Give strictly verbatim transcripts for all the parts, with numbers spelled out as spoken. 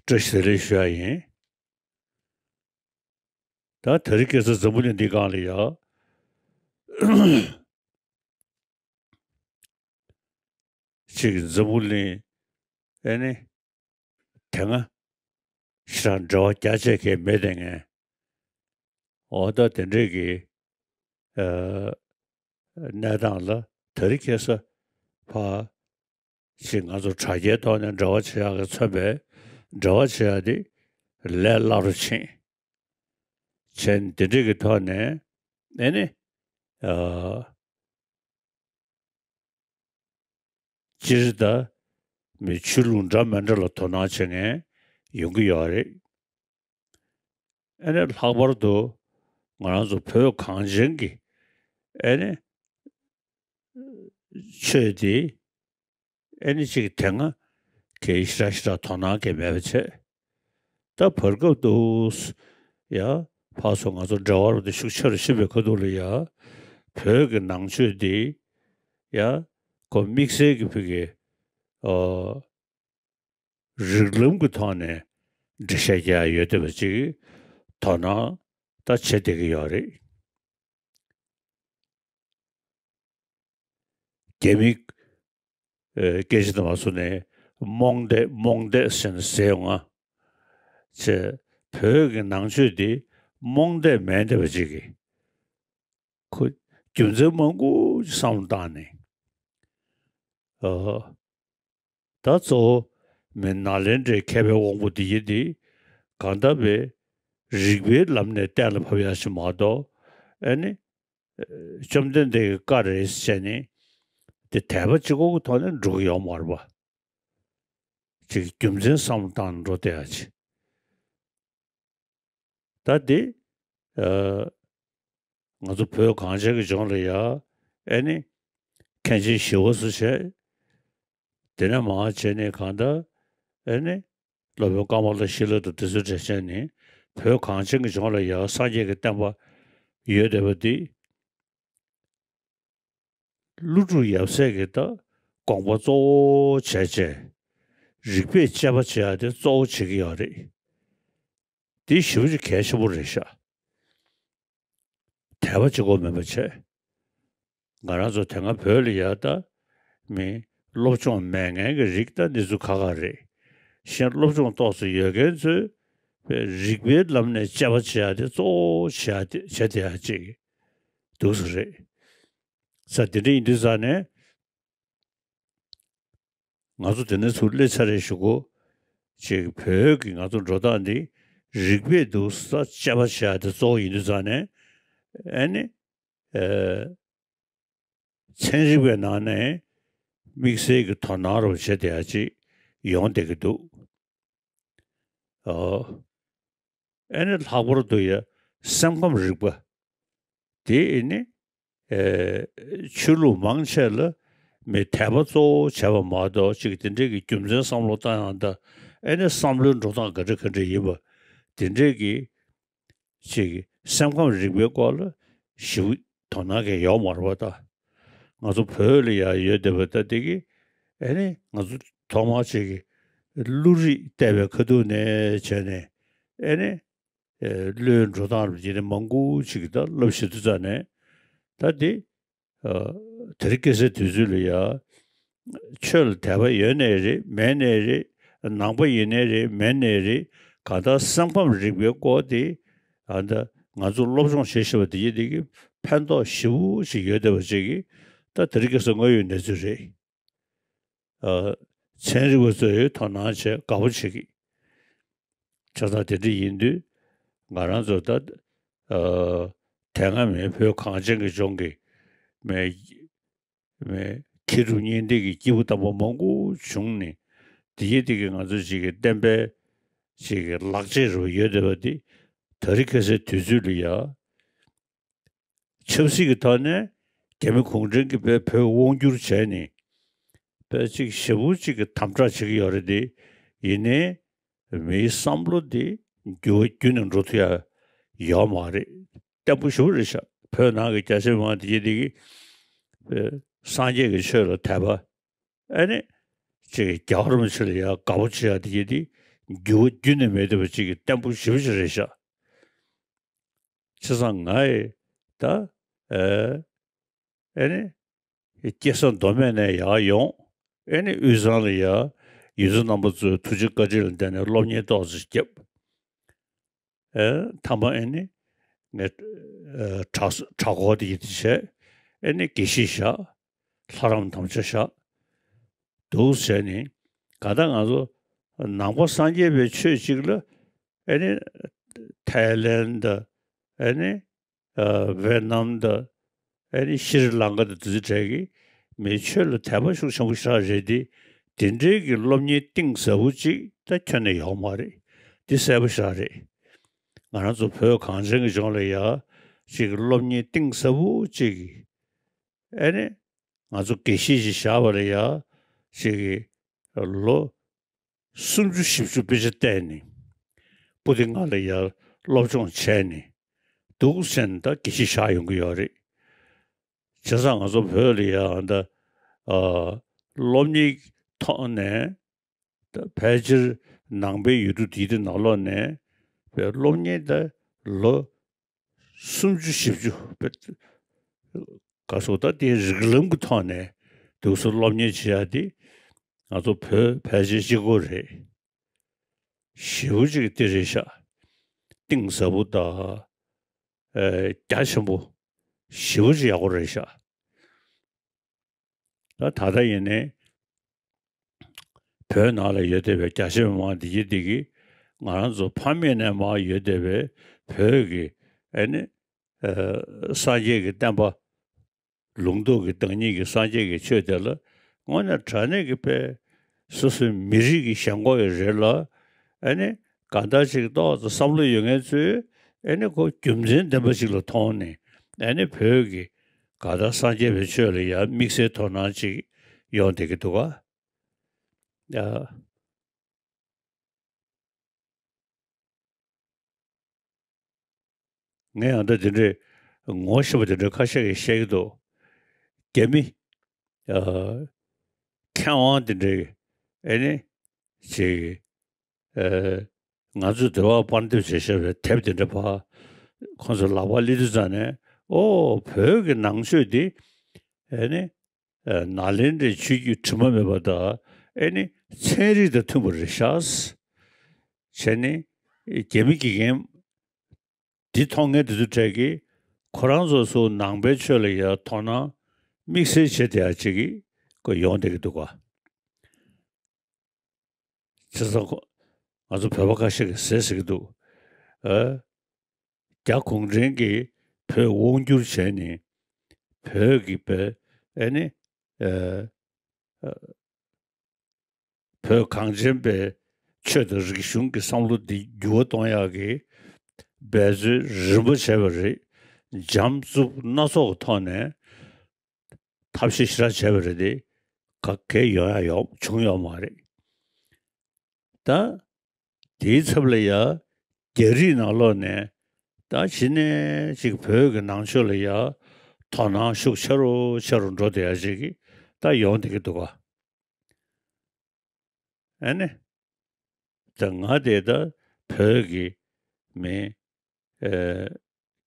བཀྲ་ཤིས་བདེ་ལེགས་ཞུ་ཡ་ཡིན། ད་དེ་རིང་ཁ་སང་འཛམ་བུ་གླིང་འདི་སྒང་ལ་ཡ། ཅིག་འཛམ་བུ་གླིང་ཨེ་ནི་དེ་སྔ་ཞེ་དྲག་འབྲེལ་བ་རྒྱ་ཆེ་གི་མེད་དེ་ངས། འོ་ད་དེ་འདྲས་ཀྱི་ཨ་གནས་སྟངས་ལ་དེ་རིང་ཁ་སང་ཕ་ཅིག་ང་ཚོ་དྲ་རྒྱའི་ཐོག་ནས་འབྲེལ་བ་བྱེད་ཡག་གི་མཚོན་པའི་འབྲེལ་བ་བྱེད་ཡག་དེ་ལས་སླ་རུ་ཕྱིན། བྱས་ནས་དེ་འདྲས་ཀྱི་ཐོག་ནས་ཨེ་ནི་ཨ། སྤྱིར་ད་མི་ཆོས་ལུགས་འདྲ་མི་འདྲ་ལ་དོ་སྣང་བྱེད་མཁན་ཡོང་གི་ཡོད་རེད། ཨ་ནི་ལྷག་པར་དུ་ང་རང་ཚོ་བོད་གངས་ཅན་གྱི་ཨ་ནི་ཆོས་དེ་ཨ་ནི་ཅིག་དེ་སྔ་གི་ཞེ་དྲག་ཞེ་དྲག་དོ་སྣང་གི་མེད་པ་བྱས། ད་བར་སྐབས་དུ་ཡ་ཕར་ཚུར་ང་ཚོ་འབྲེལ་བ་རུ་དེ་ཤུགས་ཆེ་རུ་ཕྱིན་པའི་ཁ་ཐུག་ལ་ཡ་བོད་ཀྱི་ནང་ཆོས་འདི་ཡ་ཁོ་དམིགས་བསལ་གྱི་བོད་ཀྱི་ཨ་རིགས་ལམ་གྱི་ཐོག་ནས་འགྲེལ་བཤད་རྒྱག་ཡ་ཡོད་བསྡད་པ་ཅིག་དོ་སྣང་ད་བྱེད་བསྡད་ཀྱི་ཡོད་རེད། རྒྱ་མི་ཨེ་སྐད་ཆ་དུ་མ་སོང་ནས་རྨོངས་དད་རྨོངས་དད་ཟེར་ནས་ཟེར་ཡོང་ང་། ཅེས་བོད་ཀྱི་ནང་ཆོས་འདི་རྨོངས་དད་མེད་བསྡད་པ་ཅིག་གིས་ཁོ་རྒྱུ་མཚན་མང་པོ་ཅིག་བསམ་བློ་བཏང་ནས་ཨ། ད་གཙོ་བོ་མི་ནཱ་ལེནྡྲའི་མཁས་པའི་དབང་པོ་འདི་ཡིན་ཏེ། གང་ལྟར་བའི་རིགས་པའི་ལམ་ནས་གཏན་ལ་ཕབ་ཡག་ཞིག་མ་གཏོགས་ཨ་ནི་བཅོམ་ལྡན་འདས་ཀྱི་བཀའ་རེད་ཟེར་ནས་དེ་དད་པ་གཅིག་པོ་གི་ཐོག་ནས་འགྲོ་གི་ཡོད་མ་རེད་པ། ཅིག་རྒྱུ་མཚན་བསམ་བློ་བཏང་ནས་འགྲོ་བསྡད་ཡག་ཅིག་ད་འདི་ཨ་ང་ཚོ་བོད་གངས་ཅན་གྱི་ལྗོངས་ལ་ཡ་ཨེ་ནི་མཁན་ཆེན་ཞི་བ་འཚོ་བྱས། དེ་ནས་མར་བྱས་ནས་གང་ལྟར་ཨེ་ནི་སློབ་དཔོན་ཀ་མ་ལ་ཤཱི་ལ་དང་དེ་ཚོའི་གྲས་བྱས་ནས་བོད་གངས་ཅན་གྱི་ལྗོངས་ལ་ཡ་སངས་རྒྱས་ཀྱི་བསྟན་པ་ཡོད་བསྡད་པ་འདི། ཀླུ་སྒྲུབ་ཡབ་སྲས་ཀྱི་ད་དགོངས་པ་གཙོ་བོ་བྱས་བྱས། རིགས་པས་དཔྱད་པ་བྱེད་ཡག་དེ་གཙོ་བོ་བྱེད་ཀྱི་ཡོད་རེད། འདི་ཞེ་པོ་ཅིག་གལ་ཆེན་པོ་རེད་ཤག་དད་པ་གཅིག་པོ་མིན་པ་བྱས། ང་རང་ཚོ་དེ་སྔ་བོད་ལ་ཡ་ད་མི་སློབ་སྦྱོང་མེད་མཁན་གྱི་རིགས་ད་འདི་ཚོ་ཁག་ཁག་རེད། གཞན་སློབ་སྦྱོང་ཏོག་ཙམ་ཡོད་མཁན་ཚོས་རིགས་པའི་ལམ་ནས་དཔྱད་པ་བྱེད་ཡག་དེ་གཙོ་བོ་བྱེད་ཡག་དེ་བྱེད་བསྡད་ཡག་ཅིག་འདུག་ས་རེད། ས་དེ་འདྲ་ཡིན་དུས་ཙང་ནས། ང་ཚོ་དེ་ནས་ཚུར་སླེབས་ཚར་རེད་ཞུ་གོ། ཅིག་བོད་ཀྱི་ང་ཚོ་འགྲོ་སྟངས་འདི་རིགས་པས་འདུག་ས་དཔྱད་པ་བྱེད་ཡག་དེ་གཙོ་བོ་ཡིན་དུས་ཙང་ནས་ཨ་ནི་ཨེ་ཚན་རིག་པའི་ནང་ནས་དམིགས་བསལ་གྱི་དོ་སྣང་རོགས་བྱེད་བསྡད་ཡག་ཅིག་ཡོང་བསྡད་ཀྱི་འདུག་ཨོ། ཨེ་ནི་ལྷག་པར་དུ་ཡ་སེམས་ཁམས་རིག་པ། དེ་ཨེ་ནི་ཨེ་ཆོས་ལུགས་མང་ཆེ་ལ་མི་དད་པ་གཙོ་བོ་བྱས་པ་མ་གཏོགས་ཅིག་དེ་འདྲའི་གི་རྒྱུ་མཚན་བསམ་བློ་བཏང་ཡང་ད་ཨེ་ནི་བསམ་བློའི་འགྲོ་སྟངས་ག་འདྲ་ག་འདྲ་ཡིན་པ་དེ་འདྲའི་གི་ཅིག་སེམས་ཁམས་རིག་པའི་སྐོར་ལ་ཞིབ་དོ་སྣང་གི་ཡོད་མ་རེད་པ། ད་ང་ཚོ་བོད་ལ་ཡང་ཡོད་བསྡད་པ་ད་དེ་གི་ཨེ་ནི་ང་ཚོ་ཐོག་མར་ཅིག་གི་བློ་རིག་བལྟས་པའི་ཁ་ཐུག་ནས་བྱས་ནས་ཨེ་ནི་ཨེ་བློའི་འགྲོ་སྟངས་རུ་དེ་ནི་མང་པོ་ཅིག་གི་ད་བསླབ་བཞིན་དུ་ཙ་ནས་ད་དེ་ཨ་དེ་རིང་ཁ་སང་དུས་ཚོད་ལ་ཡ་ཆོས་ལ་དད་པ་ཡོད་ནའི་རེད་མེད་ནའི་རེད། ནང་པ་ཡིན་ནའི་རེད་མེད་ནའི་རེད། གང་ལྟར་སེམས་ཁམས་རིག་པའི་སྐོར་དེ་ཨ་ད་ང་ཚོ་སློབ་སྦྱོང་བྱེད་བཞིན་པ་དེ་ཡིན་དེ་གི་ཕན་ཐོགས་ཞེ་པོ་ཅིག་ཡོད་བསྡད་པ་ཅིག་གི་ད་དེ་རིང་ཁ་སང་དངོས་ཡོད་གནས་ཚུལ་རེད། ཨ་ཚན་རིག་པ་ཚོས་དོ་སྣང་བྱས་དགའ་པོ་བྱེད་ཀྱི། ཆ་ཚང་དེ་འདྲ་ཡིན་དུས་ང་རང་ཚོ་ད་ཨ་དེ་སྔ་མེད་བོད་གངས་ཅན་གྱི་ལྗོངས་ཀྱི་མེད་མེད་མཁས་གྲུབ་གཉིས་ལྡན་གྱི་སྐྱེས་བུ་དམ་པ་མང་པོ་བྱུང་ནས་དེ་ཡི་དེ་གི་ང་ཚོ་ཅིག་གི་བསྟན་པའི་ཅིག་གི་ལག་རྗེས་རུ་ཡོད་བསྡད་པ་འདི་ད་རིང་ཁ་སང་དུས་ཚོད་ལ་ཡ། ཆབ་སྲིད་ཀྱི་ཐོག་ནས་རྒྱ་མི་གུང་ཁྲན་གྱིས་བོད་བོད་དབང་བསྒྱུར་བྱས་ནས་བོད་ཅིག་ཞེ་པོ་ཅིག་གི་དམ་དྲག་བྱེད་ཀྱི་ཡོད་རེད་དེ། ཡིན་ནའི་མིའི་བསམ་བློ་དེ་འགྱུར་བ་བརྒྱུད་ནས་འགྲོ་ཐུབ་ཡ་ཡོད་མ་རེད། བརྟན་པོ་ཞེ་པོ་རེད་ཤག་བོད་ནང་གི་རྒྱ་ཆེ་མང་དེ་གྱད་དེ་གི་སངས་རྒྱས་ཀྱི་ཆོས་ལ་དད་པ། ཨ་ནི་ཅིག་རྒྱལ་བ་རིན་པོ་ཆེ་ལ་ཡ་དགའ་པོ་བྱེད་ཡ་དེ་གྱད་དེ་ འགྱུར་བ་རྒྱུན་ནས་མེད་བསྡད་པ་ཅིག་གི་བརྟན་པོ་ཞེ་པོ་ཅིག་རེད་ཤག་བྱས་ཙང་ང་ཡི་ད་ཨེ་ཨེ་ནི་སྐྱེས་ས་མདོ་སྨད་ནས་ཡར་ཡོང་། ཨེ་ནི་དབུས་གཙང་ལ་ཡར་ཡོངས་འཛིན་རྣམ་པ་ཚོའི་ཐུགས་རྗེ་བཀའ་དྲིན་ལ་བརྟེན་ནས་སློབ་གཉེར་ཏོག་ཙམ་བརྒྱབ། ཨེ་མཐའ་མ་ཨེ་ནི་ངས་ཨེ་གྲྭ་གྲྭ་སྐོར་དེ་ཡིན་དེ་བྱས། ཨེ་ནི་དགེ་བཤེས་བཞག་ལྷ་རམས་དམ་བཅའ་བཞག་འདུག་བྱས་ནས་ག་ད་ང་ཚོ་ནང་པ་སངས་རྒྱས་པའི་ཆོས་གཅིག་ལ་ཨེ་ནི་ཐའི་ལེན་དང་ཨེ་ནི་ཨ་ཝེ་ནམ་དང་ཨེ་ནི་ཤྲི་ལང་ཀ་དང་དེ་ཚོའི་གྲས་ཀྱི་མིའི་ཆོས་ལ་དད་པ་ཤུགས་ཆེན་པོ་ཞེ་དྲག་རེད་དེ། དེ་འདྲའི་གི་སློབ་གཉེར་གཏིང་ཟབ་པོ་གཅིག་ད་ཁྱོན་ནས་ཡོད་མ་རེད། འདི་གསལ་པོ་ཞེ་དྲག་རེད། ང་རང་ཚོ་བོད་གངས་ཅན་གྱི་ལྗོངས་ལ་ཡ་ཅིག་སློབ་གཉེར་གཏིང་ཟབ་པོ་གཅིག་གི་ཨེ་ནི་ང་ཚོ་དགེ་བཤེས་ཤིག་བཞག་པ་ལ་ཡ་ཅིག་གི་ལོ་སུམ་ཅུ་བཞི་བཅུ་དཔེ་ཆ་བལྟས་ནས་པོ་ཏི་ལྔ་ལ་ཡ་སློབ་སྦྱོང་བྱས་ནས་འདུག་ཟེར་ནས་ད་དགེ་བཤེས་བཞག་ཡོང་གི་ཡོད་རེད། བྱས་ཙང་ང་ཚོ་བོད་ལ་ཡ་ད་ཨ་སློབ་གཉེར་ཐོག་ནས་ད་ཕལ་ཆེར་ནང་པའི་ཡུལ་གྲུ་དེའི་དེ་ནང་ལོགས་ནས་བོད་སློབ་གཉེར་ད་ལོ་སུམ་ཅུ་བཞི་བཅུ་བེད་ག་སོགས་ད་དེའི་རིགས་ལམ་གྱི་ཐོག་ནས་འདུག་སེ་སློབ་གཉེར་བྱེད་ཡ་དེ་ང་ཚོ་བོད་ཕལ་ཆེར་གཅིག་པོ་རེད། ཞེ་པོ་ཅིག་དེ་རེད་ཤག་གཏིང་ཟབ་པོ་དང་ཨེ་རྒྱ་ཆེན་པོ་ཞེ་པོ་ཅིག་ཡག་པོ་རེད་ཤག་ད་ད་ལྟ་ཡིན་ནའི་བོད་ནང་ལ་ཡོད་བསྡད་པའི་རྒྱ་ཆེ་མི་མང་འདི་གི་འདི་གི་ང་རང་ཚོ་ཕ་མེས་ནས་མར་ཡོད་བསྡད་པའི་བོད་ཀྱི་ཨེ་ནི་ཨེ་སངས་རྒྱས་ཀྱི་བསྟན་པ་ལུང་རྟོགས་ཀྱི་བདག་ཉིད་ཀྱི་སངས་རྒྱས་ཀྱི་ཆོས་དེ་ལ་དངོས་གནས་དྲང་གནས་ཀྱི་དཔེ་སོ་སོའི་མི་རིགས་ཀྱི་ཞེན་ཁོག་ཡང་རེད་ལ། ཨེ་ནི་གང་ལྟར་ཅིག་ཏོག་ཙམ་བསམ་བློ་ཡོད་མཁན་ཚོས་ཨེ་ནི་ཁོ་རྒྱུ་མཚན་ལྡན་པ་ཞིག་ལ་མཐོང་ནས་ཨེ་ནི་བོད་ཀྱི་གང་ལྟར་སངས་རྒྱས་པའི་ཆོས་ལ་ཡང་དམིགས་བསལ་དོ་སྣང་ཅིག་ཡོང་བསྡད་ཀྱི་འདུག་ག་ཡ། ངས་ཡང་ད་དེ་འདྲའི་ངོ་ཤེས་པ་དེ་འདྲ་ཁ་ཤས་ཀྱིས་བཤད་ཀྱི་འདུག་རྒྱ་མི་ཨ་མཁས་དབང་དེ་འདྲའི་ཨེ་ནི་ཅིག་ཨ་ང་ཚོས་འདི་བར་པར་འདེབས་བྱས་བཞག་པའི་དེབ་དེ་འདྲ་ཕར་ཁོང་ཚོ་ལག་པར་སླེབས་དུས་ཙང་ནས་ཨོ་བོད་ཀྱི་ནང་ཆོས་འདི་ཨེ་ནི་ཨ་ནཱ་ལེནྡྲའི་ཆོས་བརྒྱུད་དྲི་མ་མེད་པ་དང་ཨེ་ནི་ཚན་རིག་དང་མཐུན་པ་རེད་ཤག་བྱས་ནས་རྒྱ་མི་དགེ་རྒན་འདི་མཐོང་མཁན་དེ་ཚོ་གྲས་ཀྱིས་ཁོ་རང་ཚོ་ཚོ་ནང་པའི་ཆོས་ལ་ཡ་དོ་སྣང་དམིགས་བསལ་བྱེད་བསྡད་ཡ་ཅིག་གི་ཀོ་ཡོང་བསྡད་ཀྱི་འདུག་ག་བྱས་ཙང་ཁོ་ང་ཚོ་བོད་པ་ཁ་ཤས་ཀྱིས་ཟེར་ཟེར་གྱི་འདུག་ཨ། རྒྱ་གུང་ཁྲན་གྱིས་བོད་དབང་བསྒྱུར་བྱས་ནས་བོད་ཀྱི་བོད་ཨེ་ནི་ཨ་ཨ་བོད་གངས་ཅན་པའི་ཆོས་དང་རིག་གཞུང་གི་བསམ་བློ་འདི་འགྱུར་བ་གཏོང་ཡག་གི་འབད་རྩོལ་རིམ་པ་བྱས་པ་རེད། འཇམ་རྩུབ་སྣ་ཚོགས་ཀྱི་ཐོག་ནས་ཐབས་ཤེས་ཞེ་དྲག་བྱས་པ་རེད་དེ། ག་གེ་ཡོང་ཡ་ཡོང་བྱུང་ཡོད་མ་རེད། ད་དེའི་ཚབ་ལ་ཡ་རྒྱ་རིགས་ནང་ལོགས་ནས་ད་གཞི་ནས་ཅིག་བོད་ཀྱི་ནང་ཆོས་ལ་ཡ་དོ་སྣང་ཤུགས་ཆེ་རུ་ཆེ་རུ་འགྲོ་བསྡད་ཡ་ཅིག་གི་ད་ཡོང་བསྡད་ཀྱི་འདུག་ག་ཨ་ནི། ད་ང་དེ་ད་བོད་ཀྱི་མི་ཨེ་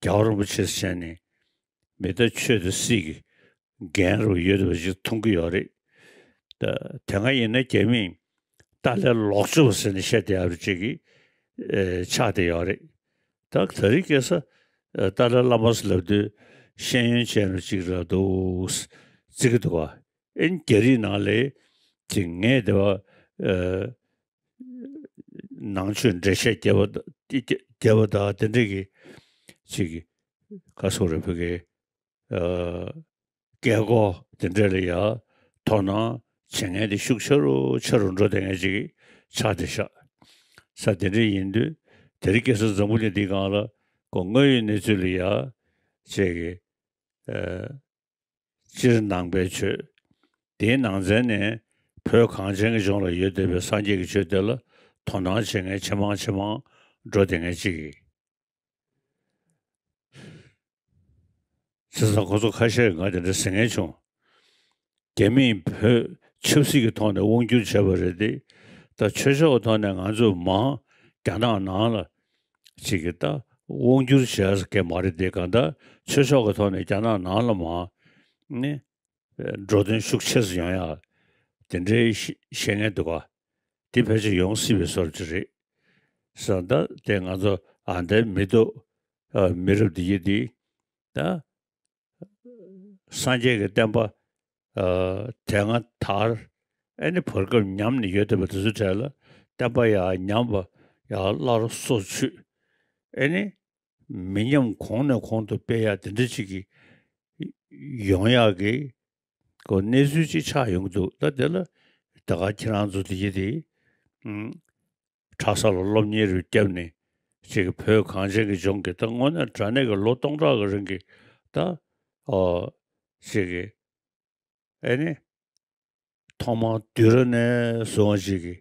རྒྱལ་བ་རིན་པོ་ཆེ་ཟེར་ནས་མི་ད་ཆོས་དང་སྲིད་ཀྱི་འགན་རུ་ཡོད་པ་ཞིག་མཐོང་གི་ཡོད་རེད། ད་དེ་སྔ་ཡིན་ན་རྒྱ་མིས་ཏཱ་ལའི་ལོག་སྤྱོད་པ་ཟེར་ནས་བཤད་བསྡད་ཡོད་རེད་ཅིག་གི་ཨེ་ཆགས་བསྡད་ཡོད་རེད། ད་དེ་རིང་ཁ་སང་ཨ་ཏཱ་ལའི་བླ་མ་ཟེར་ལབ་དུས་ཤེས་ཡོན་ཅན་རུ་ཅིག་ལ་འདུག་བརྩི་གི་འདུག་ག་ཨེ་རྒྱ་རིགས་ནང་ལས་ཅིག་ངས་དེ་བ་ཨ་ནང་ཆོས་འགྲེལ་བཤད་རྒྱབ་པ་ད་རྒྱབ་པ་ད་དེ་འདྲས་ཀྱི་ཅིག་ག་སོགས་རེ་བོད་ཀྱི་ཨ་སྐད་སྐོར་དེ་འདྲས་ལ་ཡ་དོ་སྣང་བྱེད་མཁན་དེ་ཤུགས་ཆེ་རུ་ཆེ་རུ་འགྲོ་བསྡད་མཁན་ཅིག་ཆགས་བསྡད་ཤག་ས་དེ་འདྲས་ཡིན་དུས་དེ་རིང་ཁ་སང་འཛམ་བུ་གླིང་འདིའི་སྒང་ལ་ཁོ་དངོས་ཡོད་གནས་ཚུལ་ལ་ཡ་ཅིག་གི་ཨ་སྤྱིར་ནང་པའི་ཆོས། དེའི་ནང་ཚན་ནས་བོད་གངས་ཅན་གྱི་ལྗོངས་ལ་ཡོད་བསྡད་པའི་སངས་རྒྱས་ཀྱི་ཆོས་དེ་ལ་དོ་སྣང་བྱེད་མཁན་ཇེ་མང་ཇེ་མང་འགྲོ་བསྡད་མཁན་ཅིག་ཡིན། བྱས་ཙང་ཁོ་ཚོ་ཁ་ཤས་ང་དེ་འདྲ་ཟེར་མཁན་བྱུང་། རྒྱ་མིས་བོད་ཆབ་སྲིད་ཀྱི་ཐོག་ནས་དབང་བསྒྱུར་བྱས་པ་རེད་དེ། ད་ཆོས་ཕྱོགས་ཀྱི་ཐོག་ནས་ང་ཚོས་མང་རྒྱ་ནག་ནང་ལ་ཅིག་གི་ད་དབང་བསྒྱུར་བྱས་ཀྱི་མ་རེད་དེ། གང་ལྟར་ཆོས་ཕྱོགས་ཀྱི་ཐོག་ནས་རྒྱ་ནག་ནང་ལ་མང་ནི་འགྲོ་དོན་ཤུགས་ཆེ་ཙམ་ཡོང་ཡག་དེ་འདྲའི་ཤེས་ཤེས་མཁན་འདུག་ག་དེ་ཕལ་ཆེར་ཡོང་སྲིད་པའི་བཟོ་འདྲ་ཅིག་རེད་བསམ། ད་དེ་ང་ཚོ་ཨ་འདྲའི་མི་ཐོག་ཨ་མི་རབས་འདི་ཡི་འདི་ད་སངས་རྒྱས་ཀྱི་བསྟན་པ་ཨ་དེ་སྔ་དར། ཨེ་ནི་བར་སྐབས་ཉམས་ནས་ཡོད་བསྡད་པ་དེ་ཚོའི་གྲས་ལ་བསྟན་པ་ཡར་ཉམས་པ་ཡར་སླར་སོར་ཆུད། ཨེ་ནི་མི་ཉམས་གོང་ནས་གོང་དུ་སྤེལ་ཡག་དེ་འདྲ་ཅིག་གི་ཡོང་ཡག་གི་ཁོ་གནས་ཚུལ་ཅིག་ཆགས་ཡོང་གི་འདུག་ད་དེ་ལ་ད་ག་ཁྱེད་རང་ཚོ་དེ་ཡི་དེ་ཨུམ་གྲྭ་ས་ལ་སློབ་གཉེར་རུ་བརྒྱབ་ནས་ཅིག་གི་བོད་གངས་ཅན་གྱི་ལྗོངས་ཀྱི་ད་དངོས་གནས་དྲང་གནས་ཀྱི་ལོ་སྟོང་ཕྲག་གི་རིང་གི་ད་ཨོ་ཅིག་གི་ཨེ་ནི་ཐོག་མར་དུས་རབས་ནས་བཟུང་བ་ཅིག་གི་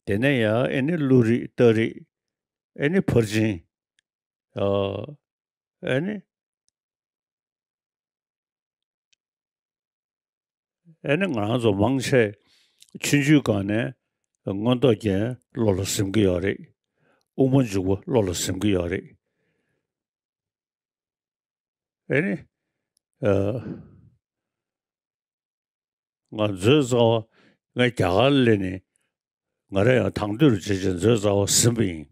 དེ་ནས་ཡང་ཨེ་ནི་གླུ་རིགས་རྟ་རིགས་ཨེ་ནི་ཕར་ཕྱིན་ཨ་ཨེ་ནི་ཨེ་ནི་ང་རང་ཚོ་མང་ཆེ་ཆུང་ཆུང་སྒང་ནས་མངོན་རྟོགས་རྒྱན་བློ་ལ་ཟིན་གྱི་ཡོད་རེད། དབུ་མ་འཇུག་པ་བློ་ལ་ཟིན་གྱི་ཡོད་རེད། ཨེ་ནི་ཨ་ང་མཛོད་རྩ་བ་ངས་རྒྱ་གར་སླེབས་ནས་ང་རང་ཡང་དང་དུས་རུ་བྱས་བྱས་མཛོད་རྩ་བ་ཟིན་པ་ཡིན།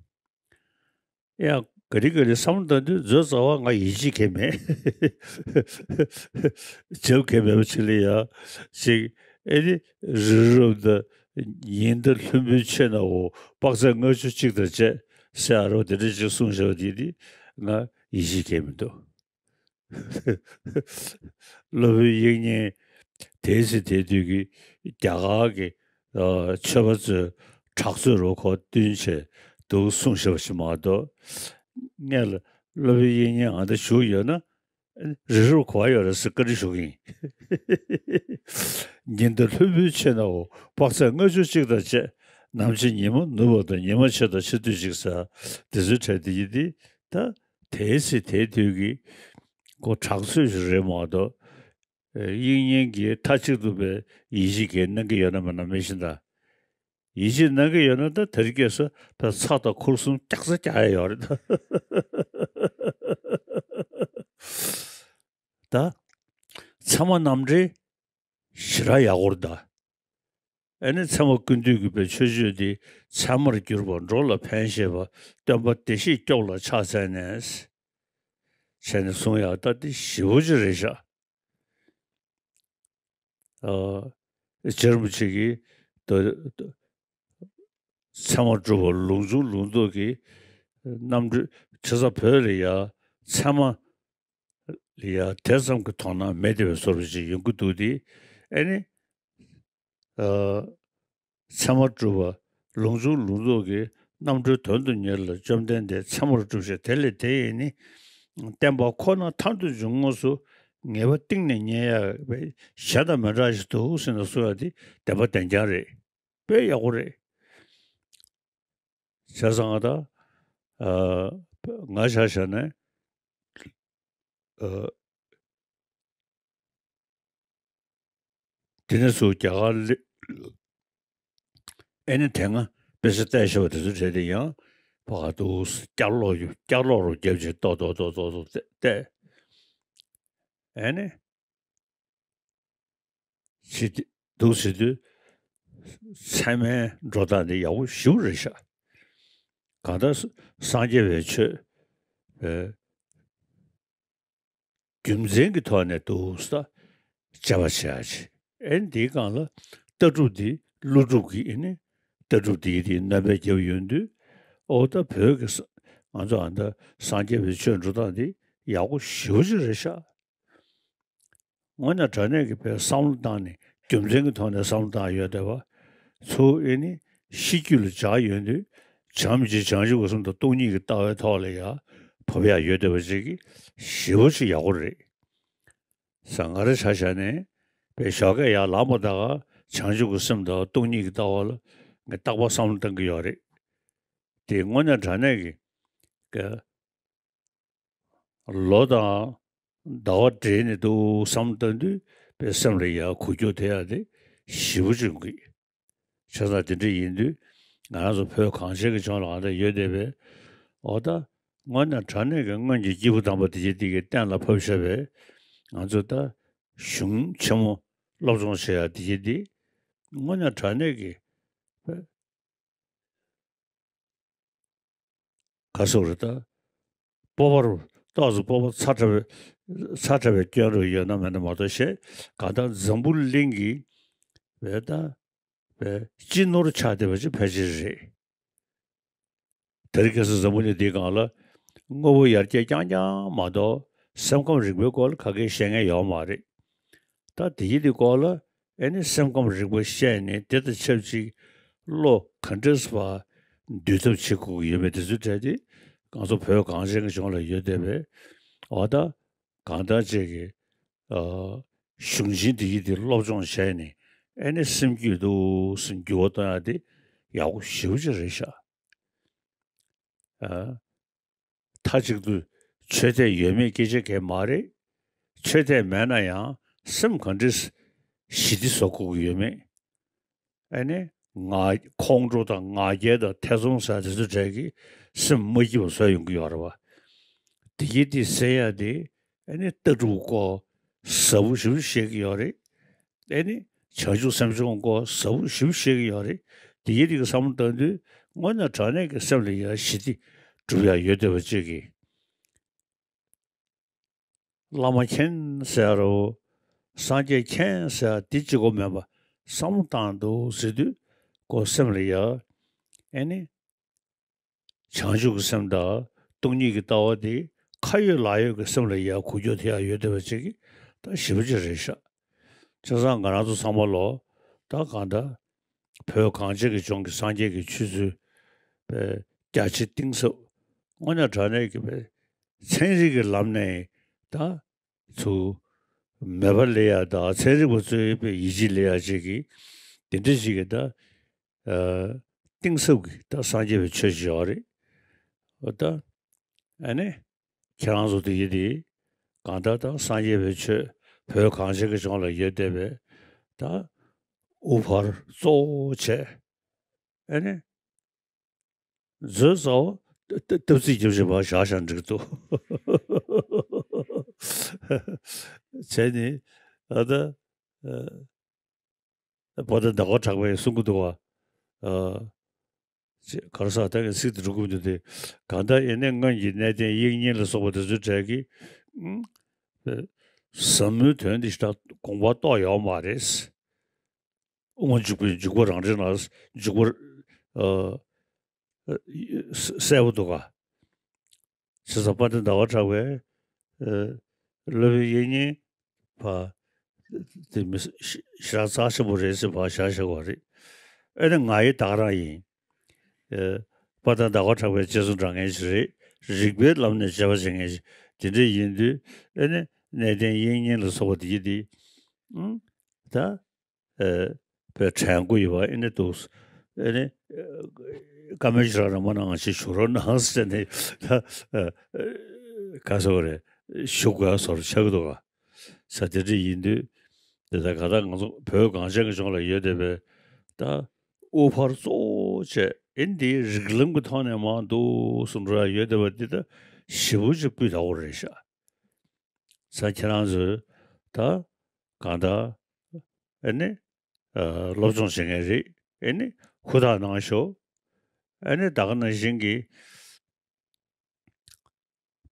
ཡང་ག་རེ་ག་རེ་བསམ་བློ་བཏང་དུས་མཛོད་རྩ་བ་ང་ཡིད་ཆེས་གང་མེད། བྱེད་གང་མེད་པ་ཅིག་ལ་ཡང་ཅིག་ཨེ་ནི་རི་རབ་ད་ཉི་ཟླ་ལྷུན་པོའི་ཆོས་ནའོ། དཔག་ཚད་ལྔ་བཅུ་གཅིག་དང་བཅས་ཟེར་ཨ་རོ་དེ་འདྲ་ཅིག་གསུངས་བཞག་པ་དེ་དེ་ང་ཡིད་ཆེས་གང་མི་འདུག་སློབ་དཔོན་དབྱིག་གཉེན་དེའི་ཚེ་དེ་དུས་ཀྱི་རྒྱ་གར་གྱི་ཨ་ཆོས་པ་ཚོས་དྲག་རྩོད་རུ་ཁོ་བསྟུན་བྱས་འདུག་གསུངས་བཞག་པ་ཞིག་མ་གཏོགས། སྔོན་ལ་སློབ་དཔོན་དབྱིག་གཉེན་ཨ་འདྲ་བཞུགས་ཡོད་ན་རི་རབ་ག་པར་ཡོད་རེད་ཟེར་བཀའ་འདྲི་ཞུ་གི་ཡིན། ཉི་ཟླ་ལྷུན་པོའི་ཆོས་ནའོ། དཔག་ཚད་ལྔ་བཅུ་གཅིག་དང་བཅས། ནམ་ཕྱེད་ཉི་མ་ནུབ་པ་དང་། ཉི་མ་ཕྱེད་དང་ཕྱེད་དུས་གཅིག་ཟེར། དེ་ཚོའི་གྲས་དེ་ཡིན་ཏེ། ད་དེའི་ཚེ་དེའི་དུས་ཀྱི་ཁོ་དྲག་རྩོད་ཞིག་རེད་མ་གཏོགས། ཨེ་དབྱིག་གཉེན་གྱིས་མཐའ་གཅིག་ཏུ་པའི་ཡིད་ཆེས་ཀྱིས་གནང་གི་ཡོད་ན་མེད་ན་མི་ཤེས་ད། ཡིད་ཆེས་གནང་གི་ཡོད་ན་ད་དེ་རིང་ཁ་སང་ཕར་ཚ་དང་ཁུར་གསུམ་རྒྱག་ས་རྒྱག་ཡ་ཡོད་རེད་ད། ད་ཚད་མ་རྣམ་འགྲེལ་ཞེ་དྲག་ཡག་པོ་རེད་ད། ཨེ་ནི་ཚད་མ་ཀུན་བཏུས་ཀྱི་པའི་མཆོད་བརྗོད་འདི། ཚད་མར་གྱུར་པ་འགྲོ་ལ་ཕན་བཞེད་པ། སྟོན་པ་བདེ་གཤེགས་སྐྱོབ་ལ་ཕྱག་འཚལ་ནས། བྱས་ནས་གསུང་ཡག་ད་འདི་ཞེ་པོ་ཅིག་རེད་ཤག་ཨ་རྗེ་རིན་པོ་ཆེ་གིས་ད་ཚད་མ་གྲུབ་པ་ལུང་འབྱུང་ལུང་རྟོགས་ཀྱི་རྣམ་འགྲེལ་བྱེད་ས། བོད་ལ་ཡ་ཚད་མ་ལ་ཡ་དེ་ཙམ་གྱི་དོ་སྣང་མེད་བསྡད་པའི་བཟོ་འདྲ་ཅིག་ཡོང་གི་འདུག་སྟེ། ཨེ་ནི་ཨ་ཚད་མ་གྲུབ་པ་ལུང་འབྱུང་ལུང་རྟོགས་ཀྱི་རྣམ་གྲོལ་དོན་དུ་གཉེར་ལ། བཅོམ་ལྡན་འདས་ཚད་མར་གྲུབ་ཞེས། དེ་ལས་དེ་ཡི་ནི་བསྟན་པ་ཁོ་ན་མཐར་ཐུག་འབྱུང་ངོ་སོ། ངེས་པ་གཏིང་ནས་རྙེད་ཡག་པའི་གཞན་དང་མི་འདྲ་ཞིག་འདུག་ཟེར་ནས་གསུང་ཡག་དེ་བདེན་པ་བདེན་རྐྱང་རེད། དཔེ་ཡག་པོ་རེད། བྱས་ཙང་ད་ཨ་ང་ཆ་བཞག་ན་ཨ་དེ་ནས་ཚུར་རྒྱ་གར་སླེབས། ཨེ་ནི་དེ་སྔ་དཔེ་ཆ་བལྟས་བཞག་པ་དེ་ཚོའི་གྲས་དེ་ཡང་ཕར་འདུག་བསྐྱར་ཀློག་བསྐྱར་ཀློག་རུ་བརྒྱབ་བྱས་ཏོག་ཏོག་ཏོག་ཏོག་ཏོག་བལྟས། ཨེ་ནི་བྱེད་འདུག་ཟེར་དུས་ཚད་མའི་འགྲོ་སྟངས་འདི་ཡག་པོ་ཞེ་པོ་རེད་ཤག་གང་ལྟར་སངས་རྒྱས་པའི་ཆོས་ཨེ་རྒྱུ་མཚན་གྱི་ཐོག་ནས་འདུག་ས་དཔྱད་པ་བྱེད་ཡ་ཆེ། ཨེ་འདིའི་སྒང་ལ་ལྟ་གྲུབ་འདི་ཀླུ་སྒྲུབ་ཀྱི་ཨེ་ནི་ལྟ་གྲུབ་འདིའི་དེའི་རྣམ་པས་རྒྱབ་ཡོང་དུས། ཨོ་ད་བོད་ཀྱི་ས་ང་ཚོ་ཨ་ད་སངས་རྒྱས་པའི་ཆོས་འགྲོ་སྟངས་འདི་ཡག་པོ་ཞེ་པོ་ཅིག་རེད་ཤག་དངོས་གནས་དྲང་གནས་ཀྱི་བོད་བསམ་བློ་བཏང་ནས་རྒྱུ་མཚན་གྱི་ཐོག་ནས་བསམ་བློ་བཏང་ཡོད་བསྡད་པ། ཚུར་ཨེ་ནི་ཤེས་རྒྱུད་ལ་འཇགས་ཡོད་དུས། བྱམས་བརྩེ་བྱང་ཆུབ་ཀྱི་སེམས་དང་སྟོང་ཉིད་ཀྱི་ལྟ་བའི་ཐོག་ལ་ཡ་བབས་ཡ་ཡོད་བསྡད་པ་ཅིག་གི་ཞེ་པོ་ཅིག་ཡག་པོ་རེད། ས་ང་རང་ཆ་བཞག་ནས་པའི་ཞོགས་ཀས་ཡར་ལངས་པ་ད་ག་བྱང་ཆུབ་ཀྱི་སེམས་དང་སྟོང་ཉིད་ཀྱི་ལྟ་བ་ལ་ངས་རྟག་པར་བསམ་བློ་བཏང་གི་ཡོད་རེད། དེ་དངོས་གནས་དྲང་གནས་ཀྱི་ཀ་ལོ་དང་ཟླ་བ་འདྲེས་ནས་འདུག་བསམ་བཏང་དུས་པའི་སེམས་ལ་ཡ་འགུལ་སྐྱོད་དེ་ཡ་དེ་ཞེ་པོ་ཅིག་ཡོང་གི། བྱས་ཙང་དེ་འདྲ་ཡིན་དུས་ ང་རང་ཚོ་བོད་གངས་ཅན་གྱི་ལྗོངས་ལ་གང་འདྲ་ཡོད་བསྡད་པས། འོ་ད་དངོས་གནས་དྲང་གནས་ཀྱི་སྔོན་གྱི་སྐྱེས་བུ་དམ་པ་དེ་ཅིག་དེ་གིས་གཏན་ལ་ཕབ་བཞག་པས། ང་ཚོ་ད་གཞུང་ཆེན་མོ་སློབ་སྦྱོང་བྱེད་ཡ་དེ་ཅིག་དེ་དངོས་གནས་དྲང་གནས་ཀྱི་ག་སོག་རེད་ད། སྤོབས་པ་རུ་ཏོག་ཙམ་སྤོབས་པ་ཚ་དྲགས་པའི་ཚ་དྲགས་པའི་སྐྱོན་རུ་ཡོད་ན་མེད་ན་མ་གཏོགས་ཤེས་གང་ལྟར་འཛམ་བུ་གླིང་གི་བས་ད་བས་སྤྱི་ནོར་ཆགས་བསྡད་པ་ཅིག་ཕལ་ཆེར་རེད། དེ་རིང་ཁ་སང་འཛམ་བུ་གླིང་འདིའི་སྒང་ལ་དངོས་པོ་ཡར་རྒྱས་རྐྱང་རྐྱང་མ་གཏོགས་སེམས་ཁམས་རིག་པའི་སྐོར་ལ་ག་གེ་བཤད་མཁན་ཡོད་མ་རེད། ད་དེ་ཡི་དེ་སྐོར་ལ་ཨེ་ནི་སེམས་ཁམས་རིག་པ་བཤད་ནས་དེ་དང་ཆབས་ཅིག་བློ་ག་འདྲས་བ་འདུལ་ཐབས་བྱེད་དགོས་ཀྱི་ཡོད་མེད་དེ་ཚོའི་གྲས་དེ་ང་ཚོ་བོད་གངས་ཅན་གྱི་ལྗོངས་ལ་ཡོད་བསྡད་པས། འོ་ད་གང་ལྟར་བཅས་ཀྱི་ཨ་གཞུང་ཆེན་དེ་ཡི་དེ་སློབ་སྦྱོང་བྱས་ནས་ཨེ་ནི་སེམས་རྒྱུད་འདུག་སེམས་འགྱུར་བ་གཏོང་ཡ་དེ་ཡག་པོ་ཞེ་པོ་ཅིག་རེད་ཤག་ཨ། མཐའ་གཅིག་ཏུ་ཆོས་དད་ཡོད་མེད་སྐད་ཆ་གང་མ་རེད། ཆོས་དད་མེད་ན་ཡང་སེམས་ག་འདྲས་ཞི་བདེ་བཟོ་དགོས་ཀྱི་ཡོད་མེད། ཨ་ནི་ང་ཁོང་ཁྲོ་དང་ང་རྒྱལ་དང་ཐེ་ཚོམ་ཟེར་དེ་ཚོ་གྲས་ཀྱིས་སེམས་མ་སྐྱིད་པ་བཟོ་ཡོང་གི་ཡོད་རེད་བ། དེ་གི་དེ་ཟེར་ཡ་དེ་ཨ་ནི་ལྟ་གྲུབ་སྐོར་ཟབ་པོ་ཞེ་པོ་བཤད་ཀྱི་ཡོད་རེད། ཨེ་ནི། བྱང་ཆུབ་སེམས་སྦྱོང་སྐོར་ཟབ་པོ་ཞེ་པོ་བཤད་ཀྱི་ཡོད་རེད། དེ་ཡི་རིགས་བསམ་བློ་བཏང་དུས་དངོས་གནས་དྲང་གནས་ཀྱི་སེམས་ལ་ཡ་ཞི་བདེ་སྒྲུབ་ཡ་ཡོད་བསྡད་པ་ཅིག་གིས། བླ་མ་མཁྱེན་ཟེར་རོ། སངས་རྒྱས་མཁྱེན་ཟེར་འདི་གཅིག་པོ་མེད་པ་བསམ་བློ་བཏང་འདུག་ཟེར་དུས་ཁོ་སེམས་ལ་ཡ། ཨེ་ནི། བྱང་ཆུབ་ཀྱི་སེམས་དང་སྟོང་ཉིད་ཀྱི་ལྟ་བ་དེ་ཁ་ཡོད་ལག་ཡོད་ཀྱི་སེམས་ལ་ཡར་འགུལ་སྐྱོད་ཐེབས་ཡག་ཡོད་བསྡད་པ་ཅིག་གིས་ད་ཞེ་པོ་ཅིག་རེད་ཤག་བྱས་ཙང་ང་རང་ཚོ་ཚང་མ་ལོ་ད་གང་ལྟར་བོད་གངས་ཅན་གྱི་ལྗོངས་ཀྱི་སངས་རྒྱས་ཀྱི་ཆོས་ཚུལ་པའི་རྒྱ་ཆེ་གཏིང་ཟབ་དངོས་གནས་དྲང་གནས་ཀྱི་པའི་ཚན་རིག་གི་ལམ་ནས་ད་ཚུར་མེད་པ་ལས་ཡ་དང་ཚན་རིག་པ་ཚོའི་པའི་ཡིད་ཆེས་ལས་ཡ་ཅིག་གིས་དེ་འདྲ་ཅིག་གིས་ད། ཨ། གཏིང་ཟབ་ཀྱི་ད་སངས་རྒྱས་པའི་ཆོས་ཅིག་ཡོད་རེད། འོ་ད། ཨ་ནི། ཁྱེད་རང་ཚོ་དེ་ཡི་དེ། གང་ལྟར་ད་སངས་རྒྱས་པའི་ཆོས་བོད་གངས་ཅན་གྱི་ལྗོངས་ལ་ཡོད་བསྡད་པས། ད། དབུ་ཕར་གཙོ་བོ་བྱས། ཨ་ནི། མཛོད་གཙོ་བོ་ད་ད་སྟབས་ཚིག་རྒྱབ་བཞིན་པ་བཞག་བཞག་འགྲིག་འདུག་བྱས་ནས། ཨ་ད། ཨ། པོ་ཏཱ་ཟླ་བ་གྲགས་པས་གསུང་གི་འདུག་བ། ཨ། ཅེས་ག་རེ་ཟེར་ད་ངས་ཚིག་དེ་འགྲོ་གི་མི་འདུག་སྟེ། གང་ལྟར་ཡེ་ནས་སྔོན་གྱི་གནས་བརྟན་དབྱིག་གཉེན་ལ་སོགས་པ་དེ་ཚོའི་གྲས་ཀྱིས། ཨུམ། ཟབ་མོའི་དོན་འདི་ཞེ་དྲག་དགོངས་པ་རྟོགས་ཡོད་མ་རེད། དབུ་མ་འཇུག་པའི་འཇུག་པ་རང་འགྲེལ་ན་འཇུག་པ། ཨ། གསལ་པོ་འདུག་ག་བྱས་ཙང་དཔལ་ལྡན་ཟླ་བ་གྲགས་པས། ཨ། སློབ་དཔོན་དབྱིག་གཉེན་པ། དེ་མི་ཞེ་དྲག་རྩ་ཆེན་པོ་རེད་ཟེར་བ་བཞག་བཞག་པ་རེད། ཨེ་ནི་ང་ཡི་ད་ག་རང་ཡིན། ཨ། དཔལ་ལྡན་ཟླ་བ་གྲགས་པའི་རྗེས་སུ་འབྲང་མཁན་ཞིག་རེད། རིགས་པའི་ལམ་ནས་དཔྱད་པ་བྱེད་མཁན་ཞིག་དེ་འདྲ་ཡིན་དུས་ཨེ་ནི་གནས་བརྟན་དབྱིག་གཉེན་ལ་སོགས་པ་དེ་ཡི་དེ། ཨང་། ད། ཨེ། པའི་དྲན་དགོས་ཡོད་པ་ཨེ་ནི་འདུག་ཨེ་ནི། ཨེ། བཀའ་མོལ་ཞིག་རང་རང་མ་གནང་ཞིག་ཞུ་རོགས་གནང་ཟེར་ནས་ད། ཨེ། ག་ཟེར་བ་རེད། ཞུ་དགོས་བཟོ་འདྲ་ཆགས་ཀྱི་འདུག་ག་ས་དེ་འདྲ་ཡིན་དུས། དེ་ད་ག་ད་ང་ཚོ་བོད་གངས་ཅན་གྱི་ལྗོངས་ལ་ཡོད་བསྡད་པའི་ད་དབུ་ཕར་གཙོ་བོ་བྱས་ཨེ་འདི་རིགས་ལམ་གྱི་ཐོག་ནས་མར་འདུག་སེ་འགྲོ་ཡ་ཡོད་བསྡད་པ་འདི་ད་ཞེ་པོ་ཅིག་སྤུས་དག་པོ་རེད་ཤག་ས་ཁྱེད་རང་ཚོས་ད་གང་ལྟར་ཨེ་ནི་ཨ་སློབ་སྦྱོང་བྱེད་མཁན་རེད། ཨེ་ནི་ཧུར་ཐག་གནང་ཤོག་ཨེ་ནི་ད་ག་ནང་བཞིན་གྱི་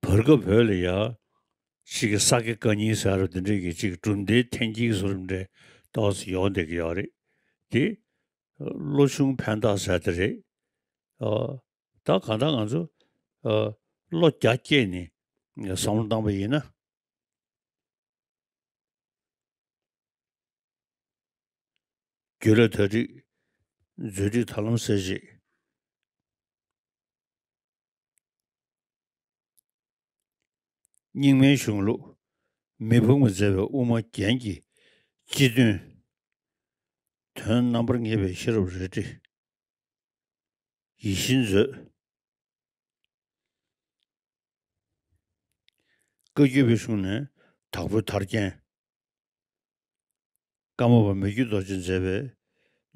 བར་སྐབས་བོད་ལ་ཡ་གཅིག་གི་ས་དགེ་བཀའ་རྙིང་ཟེར་བ་འདི་འདྲས་ཀྱི་གཅིག་གྲུབ་མཐའི་འཐེན་འཁྱེར་བཟོ་འདྲ་འདྲས་ཏོག་ཙམ་ཡོང་བསྡད་ཀྱི་ཡོད་རེད། དེ་བློ་ཆུང་ཕན་ཐག་ཟེར་དེ་རེད། ཨ། ད་གང་ལྟར་ང་ཚོ་ཨ་བློ་རྒྱ་བསྐྱེད་ནས་བསམ་བློ་བཏང་པ་ཡིན་ན། རྒྱུད་ལ་དར་ཏེ་མཛོད་འདི་ཐར་ལམ་གསལ་བྱེད། རྙིང་མའི་གཞུང་ལུགས་མི་ཕམ་གྱིས་མཛད་པའི་དབུ་མ་རྒྱན་གྱི་སྤྱི་དོན། དོན་རྣམ་པར་ངེས་པའི་ཤེས་རབ་རལ་གྲི་ཡིད་བཞིན་མཛོད། བཀའ་བརྒྱུད་པའི་གཞུང་ནས་དྭགས་པོའི་ཐར་རྒྱན། ཀརྨ་པ་མི་བསྐྱོད་རྡོ་རྗེས་མཛད་པའི་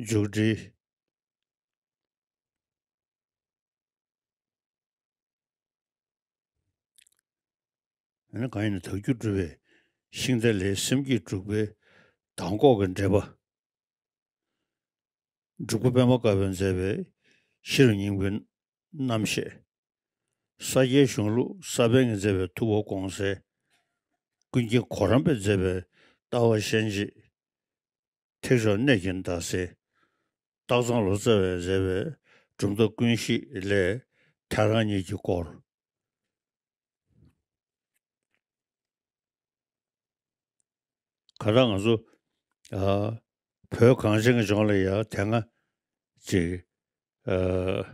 མཇུག་སྒྲིལ། ཨ་ནི་གང་ཡིན་ན་དལ་འགྱུར་སྒྲུབ་པའི་ཤིང་རྟ་ལས་སེམས་བསྐྱེད་དྲུག་པའི་མདང་དགོང་གི་འགྲེལ་པ། འབྲུག་པ་པདྨ་དཀར་པོས་མཛད་པའི་ཤེས་རབ་སྙིང་པོའི་རྣམ་བཤད། ས་སྐྱའི་གཞུང་ལུགས་ས་པཎ་གྱིས་མཛད་པའི་ཐུབ་པ་དགོངས་གསལ། ཀུན་མཁྱེན་གོ་རམས་པས་མཛད་པའི་ལྟ་བ་ཤན་འབྱེད། ཐེག་མཆོག་གནད་ཀྱི་ཟླ་ཟེར། སྟག་ཚང་ལོ་ཙཱ་བས་མཛད་པའི་གྲུབ་མཐའ་ཀུན་ཤེས་ལས་ཐལ་རང་གཉིས་ཀྱི་སྐོར། ག་ད་ང་ཚོ་ཨ་བོད་གངས་ཅན་གྱི་ལྗོངས་ལ་ཡ་དེ་སྔ་ཅིག་ཨ།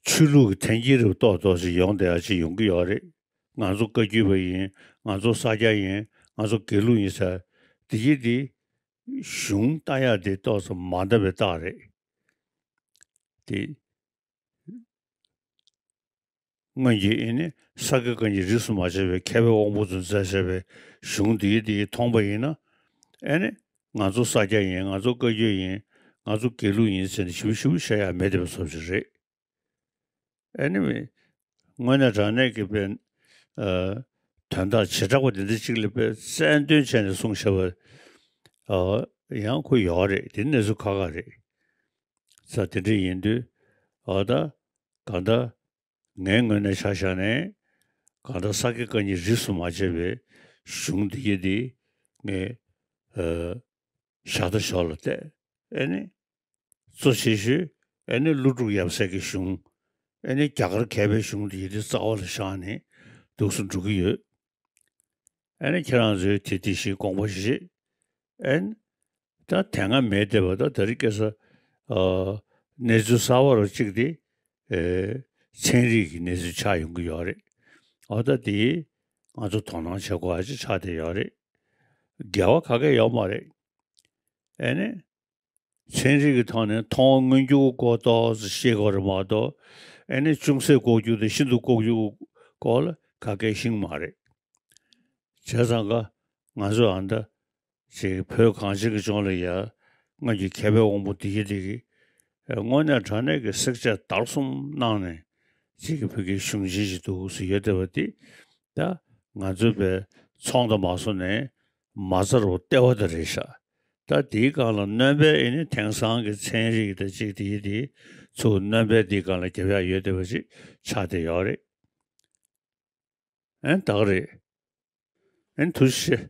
ཆོས་ལུགས་ཀྱི་འཐེན་འཁྱེར་རེ་ཏོག་ཏོག་ཅིག་ཡོང་བསྡད་ཡ་ཅིག་ཡོང་གི་ཡོད་རེད། ང་ཚོ་བཀའ་བརྒྱུད་པ་ཡིན། ང་ཚོ་ས་སྐྱ་ཡིན། ང་ཚོ་དགེ་ལུགས་ཡིན་ཟེར། དེ་གྱིས་དེ་གཞུང་ལྟ་ཡ་དེ་ཏོག་ཙམ་མ་འདྲ་བའི་རྟགས་རེད། དེ་སྔོན་གྱི་ཨེ་ནི་ས་དགེ་བཀའ་རྙིང་རིས་སུ་མ་ཆད་པའི་མཁས་པའི་དབང་པོ་ཚོས་མཛད་བཞག་པའི་གཞུང་དེ་གྱིས་དེ་གྱིས་མཐོང་པ་ཡིན་ན། ཨེ་ནི་ང་ཚོ་ས་སྐྱ་ཡིན། ང་ཚོ་བཀའ་བརྒྱུད་ཡིན། ང་ཚོ་དགེ་ལུགས་ཡིན་ཟེར་ནས་ཞིབ་ཞིབ་བཤད་ཡ་མེད་བསྡད་པ་བཟོ་ཞིག་རེད། ཨེ་ནི་མི་དངོས་གནས་དྲང་གནས་ཀྱི་དཔེ་ཨ་དོན་དག་བྱེ་བྲག་པ་དེ་འདྲ་གཅིག་ལ་དཔེ་གསལ་འདོན་བྱས་ནས་གསུངས་བཞག་པ་ཨ་ཡང་ཁོ་ཡོད་རེད། དེ་གནས་ཚུལ་ཁག་ཁག་རེད། ས་དེ་འདྲ་ཡིན་དུས་ཨ་ད་གང་ལྟར་ངའི་ངོས་ནས་ཆ་བཞག་ནས་གང་ལྟར་ས་དགེ་བཀའ་རྙིང་རིས་སུ་མ་ཆད་པའི་གཞུང་འདི་གྱད་འདི་ངས་ཨ་ཞག་ད་ཞོར་ལ་བལྟས། ཨེ་ནི་གཙོ་ཆེ་ཤོས་ཨེ་ནི་ཀླུ་སྒྲུབ་ཡབ་སྲས་ཀྱི་གཞུང་། ཨེ་ནི་རྒྱ་གར་མཁས་པའི་གཞུང་འདི་གྱད་འདི་རྩ་བ་ལ་བཞག་ནས་འདུག་སེ་འགྲོ་གི་ཡོད། ཨེ་ནི་ཁྱེད་རང་ཚོས་དེ་དེ་བཞིན་དགོངས་པ་བཞེས། ཨེ་ནི་ད་དེ་སྔ་མེད་བསྡད་པ་ད་དེ་རིང་ཁ་སང་ཨ་གནས་ཚུལ་གསར་པ་རུ་གཅིག་དེ་ཨེ་ཚན་རིག་གི་གནས་ཚུལ་ཆགས་ཡོང་གི་ཡོད་རེད། འོ་ད་དེ་ང་ཚོ་དོ་སྣང་བྱེད་དགོས་པ་ཅིག་ཆགས་བསྡད་ཡོད་རེད། འགལ་བ་ག་གེ་ཡོད་མ་རེད། ཨེ་ནི་ཚན་རིག་གི་ཐོག་ནས་མཐོང་བ་མངོན་གྱུར་སྐོར་ཏོག་ཙམ་ཤེས་དགོས་རེད་མ་གཏོགས། ཨེ་ནི་ཅུང་ཟད་ལྐོག་གྱུར་དང་ཤིན་ཏུ་ལྐོག་གྱུར་སྐོར་ལ་ག་གེ་ཤེས་མ་རེད། བྱས་ཙང་ཀ་ང་ཚོ་ཨ་ད་ཅིག་བོད་གངས་ཅན་གྱི་ལྗོངས་ལ་ཡ་སྔོན་གྱི་མཁས་པའི་དབང་པོ་འདི་གྱད་འདི་གྱིས་དངོས་གནས་དྲང་གནས་ཀྱི་བསྲེག་བཅད་བརྡར་གསུམ་གནང་ནས་ཅིག་གི་བོད་ཀྱི་གཞུང་ཆེན་ཞིག་འདུག་སེ་ཡོད་བསྡད་པ་འདི་ད་ང་ཚོའི་བའི་ཚོང་དང་མ་སོ་ནས་མ་རྩ་རུ་ལྟེ་བ་དེ་རེད་ཤག་ད་དེའི་སྒང་ལ་སྣོན་པའི་ཨེ་ནི་དེང་སང་གི་ཚན་རིག་དང་ཅིག་དེ་དེ་ཚུར་སྣོན་པའི་དེའི་སྒང་ལ་རྒྱབ་ཡག་ཡོད་བསྡད་པ་ཅིག་ཆགས་བསྡད་ཡོད་རེད། ཨེ་ད་ག་རེད། ཨེ་ཐུགས་རྗེ་ཆེ།